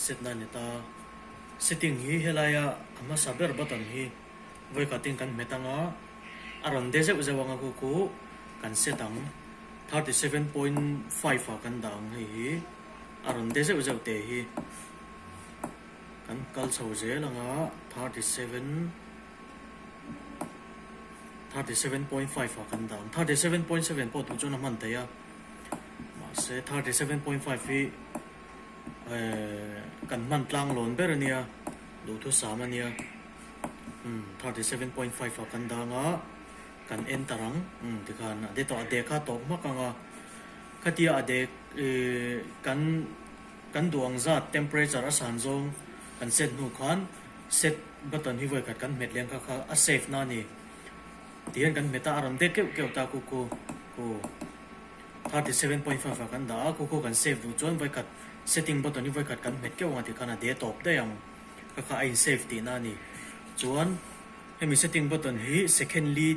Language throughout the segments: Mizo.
set na a ni ta. Setting hi helaia a hmasa ber button hi vawikhatin kan hmet ang a, a rawn de zeuh zeuh ang a khu khu kan set ang. 37.5 ah kan dah ang hei hi a rawn de zeuh zeuh teh hi kan kal chho zel ang a 37 37.5 ah kan dah ang. 37.7 pawh duh chuan a hman theih a mahse 37.5 hi eh kan hman tlang lawn ber a nia duhthusam a nia umm 37.5 ah kan dah ang a. Kan enter ang umm tikhan a de tawh a dek kha tawp hmak ang a, khatia a dek ih kan kan duh ang zat temperature a san zawng kan set hnu khan set button hi vawikhat kan hmet leng kha kha a save na a ni tihian kan hmet a a rawn dek keuh keuh ta khu khu khu 37.5 ah kan dah a khu khu kan save duh chuan vawikhat setting button hi vawikhat kan hmet keuh ang a tikhan a de tawp daih ang kha kha a in save tihna a ni chuan. Hemi setting button hi second li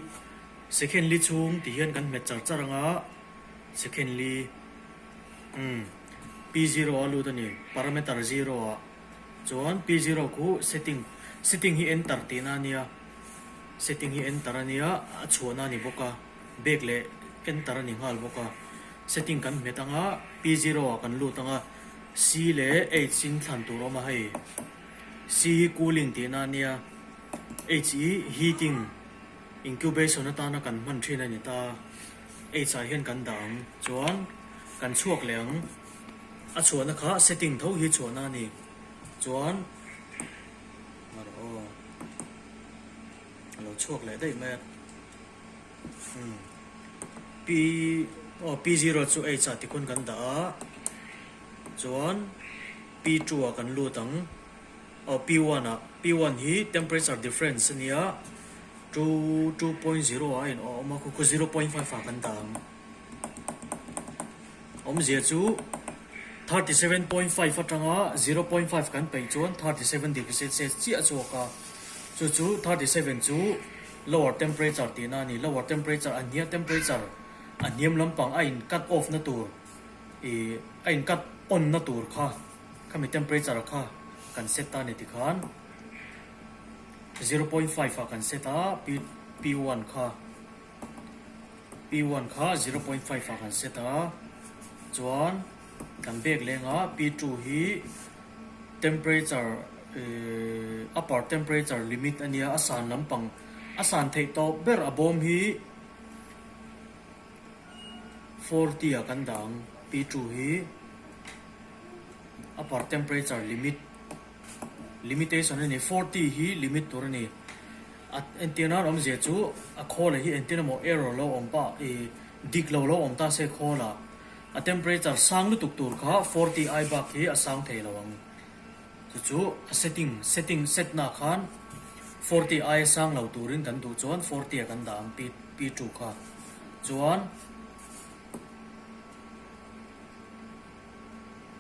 second li chhung tih hian kan hmet char char anga second li umm P0 a lut a ni parameter zero ah chuan P0 khu setting setting hi enter tihna a nia setting hi enter a nia a chhuahna a ni bawk a back leh enter a ni nghal bawk a setting kan hmet anga P0 ah kan lut anga C leh H in thlan tur a awm a hei C hi cooling tihna a nia. H hi heating, incubation atana kan hman thin a ni ta. H ah hian kan dah ang. Chuan kan chhuak leh ang. A chhuahna kha setting tho hi chhuahna a ni. Chuan aw a lo chhuak leh daih mai a. Umm P aw P0 chu H ah tikhawn kan dah a. Chuan P2 ah kan lut ang. Aw P1 ah P1 hi temperature difference a nia two 2.0 ah a in awm a khu khu 0.5 ah kan dah ang. Awmzia chu 37.5 atanga 0.5 kan peih chuan 37 degree celsius chiah a chhuak a, chu chu 37 chu lower temperature tihna a ni. Lower temperature a hniam temperature a hniam lampang a in cut off na tur ih a in cut on na tur kha. Khami temperature kha kan set ta ni tikhan 0.5 ah kan set a P P1 kha P1 kha 0.5 ah kan set a chuan kan bag leng a P2 hi temperature eh upper temperature limit ania a san lampang a san theih tawp ber a bawm hi 40 ah kan dah ang P2 hi. Upper temperature limit limitation a ni 40 hi limit tur a ni a entir nan awmzia chu a khawl ah hi entir emaw error lo awm pah ih dik lo lo awm ta se khawl ah a temperature sang lutuk tur kha 40 ai bak hi a sang thei lo ang chu chu a setting setting set na khan 40 ai sang lo turin kan duh chuan 40 ah kan dah ang P P2 kha chuan.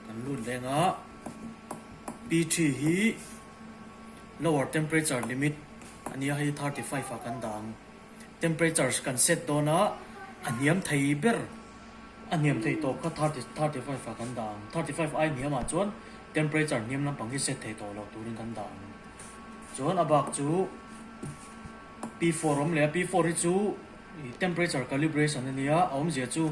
Kan lut leng a, P3 hi lower temperature limit a nia hei 35 ah kan dah ang. Temperatures kan set dawn a, a hniam thei ber a hniam thei tawp kha 35 ah kan dah ang. 35 ai hniam ah chuan temperature hniam lampang hi set thei tawh loh turin kan dah ang. Chuan a bak chu P4 awm leh a, P4 hi chu temperature calibration a nia, a awmzia chu.